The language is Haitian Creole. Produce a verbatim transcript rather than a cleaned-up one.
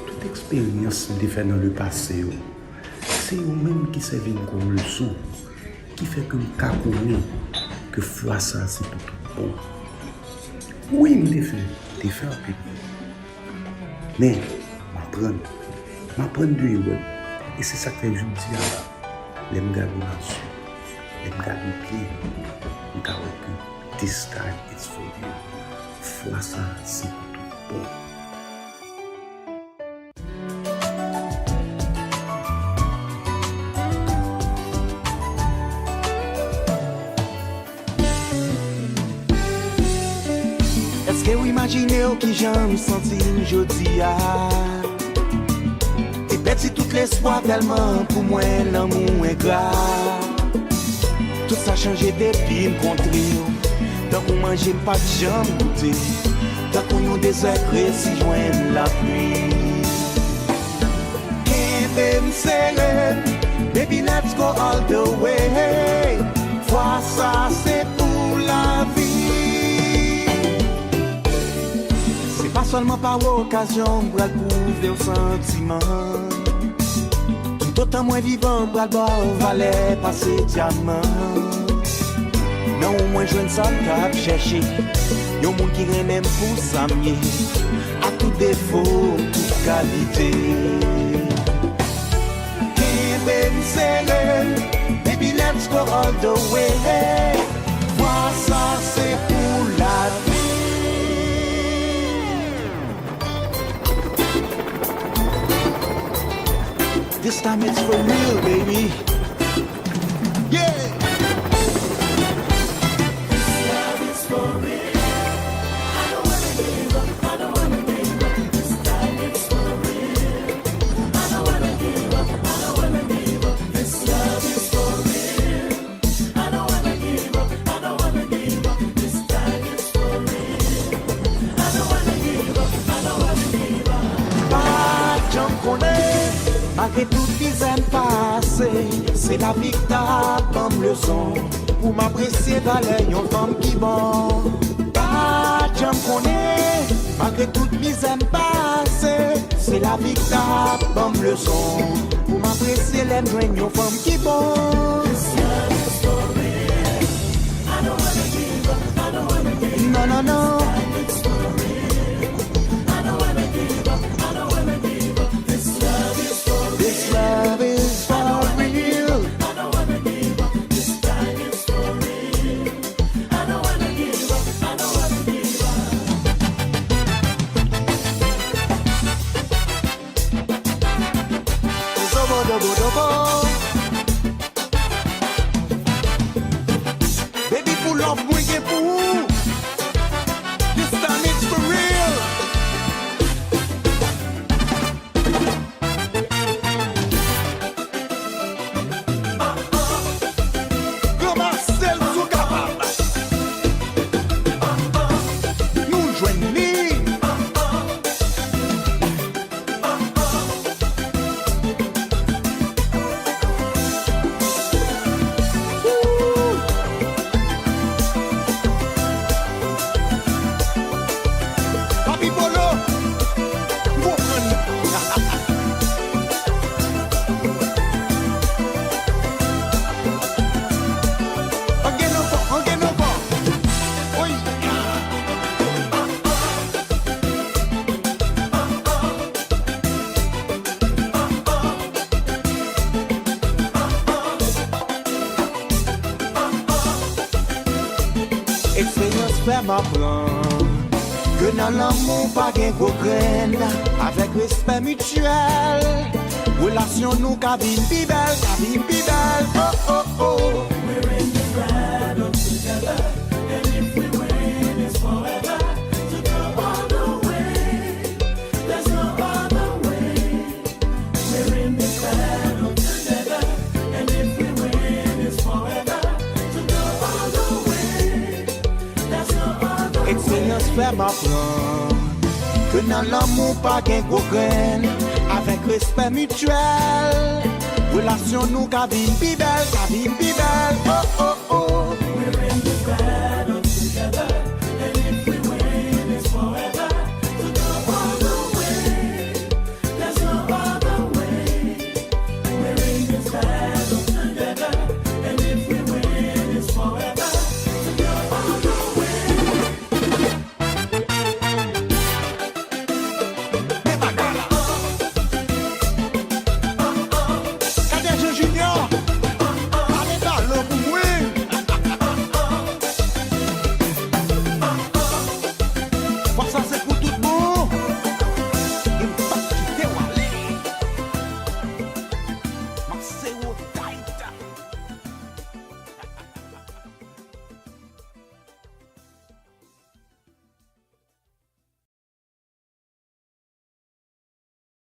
Tout eksperyans m te fè nan lepase yo, se yo menm ki sèvi m kòm leson, ki fè ke m ka konnen ke fwa sa a se pou tout bon. Wi, m te fè, te fè anpil. Men, m aprann. M aprann de erè m. E se sa k fè jodi a la, lè m gade w nan zye, lè m gade w byen, m ka wè ke this time it's for you. Fwa sa a se pou tout bon. Èske w imajine w kijan m santi m jodi a? E pèdi tout lespwa tèlman pou mwen lanmou engra. Tout sa chanje depi m kontre w. Tankou manje m pa t janm goute. Tankou yon dezè kresi jwenn lapli. Kenbe m sere, baby, let's go all the way. Fwa sa se pou lavi. Se pa sèlman pa okazyon m pral pwouve w santiman. Toutotan mwen vivan, m pral ba w valè pase dyaman. Nan ou mwen jwenn sa m t ap chèche. Yon moun ki renmen m pou sa m ye, ak tout defo m, tout kalite. Kenbe m sere, baby, let's go all the way. Fwa sa se pou lavi. This time it's for real, baby. Yeah. Pa janm konnen, malgre tout mizè m pase, se lavi k t ap ban m leson pou m apresye valè yon fanm ki bon. Pa janm konnen, malgre tout mizè m pase, se lavi k t ap ban m leson pou m apresye lè m jwenn yon fanm ki bon. Non, non, non. This love is for real. Zobo dobo dobo. Baby, pou love mwen gen pou ou. This time it's for real. Granma, sèl si w kapab. Nou jwenn li. Papi Polo, m konprann. Angen ankò, angen ankò. Oy! Eksperyans fè m aprann ke nan lanmou pa gen gwo grenn. Avèk respè mityèl, relasyon nou ka vin pi bèl, ka vin pi bèl. Oh, oh, oh. We're in this battle together, and if we win, it's forever. To go all the way. There's no other way. We're in this battle together, and if we win, it's forever. To go all the way. There's no other way. Eksperyans fè m aprann ke nan lanmou pa gen gwo grenn. Avèk respè mityèl, relasyon nou ka vin pi bèl, ka vin pi bèl. Oh, oh, oh. We're in this battle